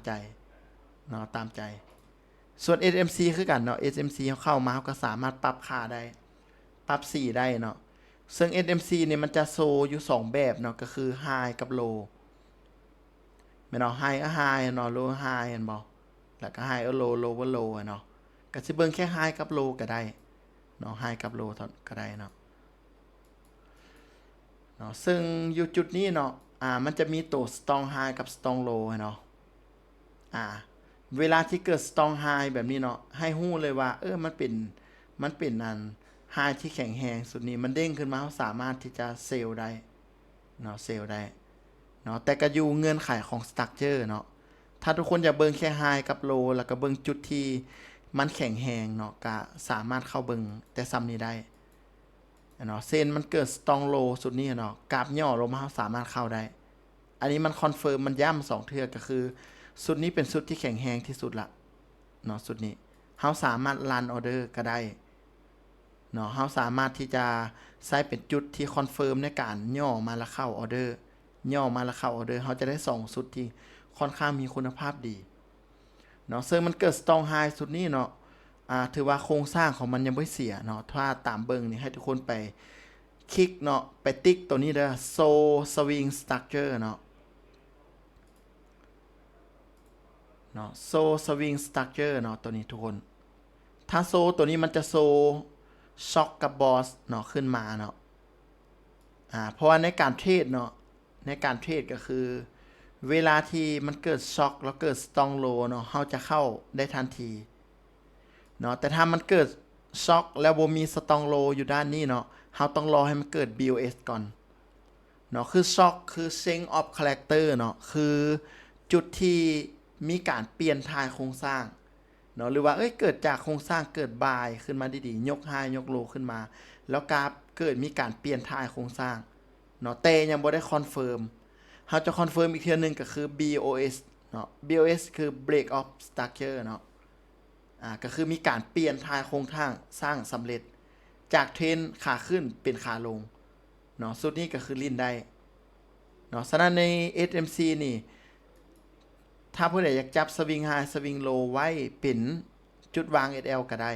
ໃຈເນາະ ຕາມໃຈ. ສ່ວນ ເອສເອັມຊີ ຄືກັນເນາະ ເອສເອັມຊີ ເຮົາເຂົ້າມາ ເຮົາກໍສາມາດປັບຄ່າໄດ້ ປັບສີໄດ້ເນາະ. ເຊິ່ງ ເອສເອັມຊີ ນີ້ມັນຈະໂຊຢູ່ສອງແບບເນາະ ກໍຄື High ກັບ Low ແມ່ນເນາະ. High ກໍ High ເນາະ Low High ແມ່ນບໍ່? ແລ້ວກໍ High ກໍ Low Low ກໍ Low ເນາະ. ກໍຊິເບິ່ງແຄ່ High ກັບ Low ກໍໄດ້ເນາະ High ກັບ Low ກໍໄດ້ເນາະ ເນາະ. ເຊິ່ງຢູ່ຈຸດນີ້ເນາະ ອ່າ ມັນຈະມີໂຕ Strong High ກັບ Strong Low ເນາະ. ອ່າ ເວລາທີ່ເກີດ Strong High ແບບນີ້ເນາະ ໃຫ້ຮູ້ເລີຍວ່າ ເອີ ມັນເປັນ ມັນເປັນອັນ High ທີ່ແຂງແຮງ. ຊຸດນີ້ມັນເດ້ງຂຶ້ນມາ ເຮົາສາມາດທີ່ຈະເຊວໄດ້ເນາະ ເຊວໄດ້ເນາະ. ແຕ່ກໍຢູ່ເງື່ອນໄຂຂອງ Structure ເນາະ. ຖ້າທຸກຄົນຢາກເບິ່ງແຄ່ High ກັບ Low ແລ້ວກໍເບິ່ງຈຸດທີ່ມັນແຂງແຮງເນາະ ກໍສາມາດເຂົ້າເບິ່ງແຕ່ຊ່ຳນີ້ໄດ້ເນາະ. ເຊັ່ນມັນເກີດ Strong Low ຊຸດນີ້ເນາະ ກາບຫຍໍ້ລົງມາ ເຮົາສາມາດເຂົ້າໄດ້. ອັນນີ້ມັນ confirm ມັນຢ້ຳສອງເທື່ອ ກໍຄືຊຸດນີ້ເປັນຊຸດທີ່ແຂງແຮງທີ່ສຸດລະເນາະ. ຊຸດນີ້ເຮົາສາມາດ run order ກໍໄດ້ເນາະ. ເຮົາສາມາດທີ່ຈະໃຊ້ເປັນຈຸດທີ່ confirm ໃນການຫຍໍ້ມາແລ້ວເຂົ້າ order ຫຍໍ້ມາແລ້ວເຂົ້າ order ເຮົາຈະໄດ້ສອງຊຸດທີ່ຄ່ອນຂ້າງມີຄຸນນະພາບດີເນາະ. ເຊິ່ງມັນເກີດ Strong High ຊຸດນີ້ເນາະ ອ່າ ຖືວ່າໂຄງສ້າງຂອງມັນຍັງບໍ່ເສຍເນາະ. ຖ້າຕາມເບິ່ງນີ້ ໃຫ້ທຸກຄົນໄປຄລິກເນາະ ໄປຕິກໂຕນີ້ເດີ Show Swing Structure ເນາະ ເນາະ Show Swing Structure ເນາະ. ໂຕນີ້ທຸກຄົນ ຖ້າໂຊໂຕນີ້ມັນຈະໂຊ Shock ກັບ Boss ເນາະ ຂຶ້ນມາເນາະ. ອ່າ ເພາະວ່າໃນການເທຣດເນາະ ໃນການເທຣດກໍຄື ເວລາທີ່ມັນເກີດ Shock ແລ້ວເກີດ Strong Low ເນາະ ເຮົາຈະເຂົ້າໄດ້ທັນທີເນາະ. ແຕ່ຖ້າມັນເກີດ Shock ແລ້ວບໍ່ມີ Strong Low ຢູ່ດ້ານນີ້ເນາະ ເຮົາຕ້ອງລໍໃຫ້ມັນເກີດ BOS ກ່ອນເນາະ. ຄື Shock ຄື Change of Character ເນາະ ຄືຈຸດທີ່ມີການປ່ຽນຖ່າຍໂຄງສ້າງເນາະ ຫຼືວ່າ ເອີຍ ເກີດຈາກໂຄງສ້າງເກີດ buy ຂຶ້ນມາດີໆ ຍົກ High ຍົກ Low ຂຶ້ນມາ ແລ້ວກາບເກີດມີການປ່ຽນຖ່າຍໂຄງສ້າງເນາະ ແຕ່ຍັງບໍ່ໄດ້ confirm. ເຮົາຈະ confirm ອີກເທື່ອໜຶ່ງກໍຄື BOS ເນາະ BOS ຄື Break of Structure ເນາະ. ອ່າ ກໍຄືມີການປ່ຽນຖ່າຍໂຄງສ້າງສຳເລັດ ຈາກເທຣນຂາຂຶ້ນເປັນຂາລົງເນາະ. ຊຸດນີ້ກໍຄືຫຼິ້ນໄດ້ເນາະ. ສະນັ້ນໃນ SMC ນີ້ ຖ້າຜູ້ໃດຢາກຈັບ Swing High Swing Low ໄວ້ເປັນຈຸດວາງ SL ກໍໄດ້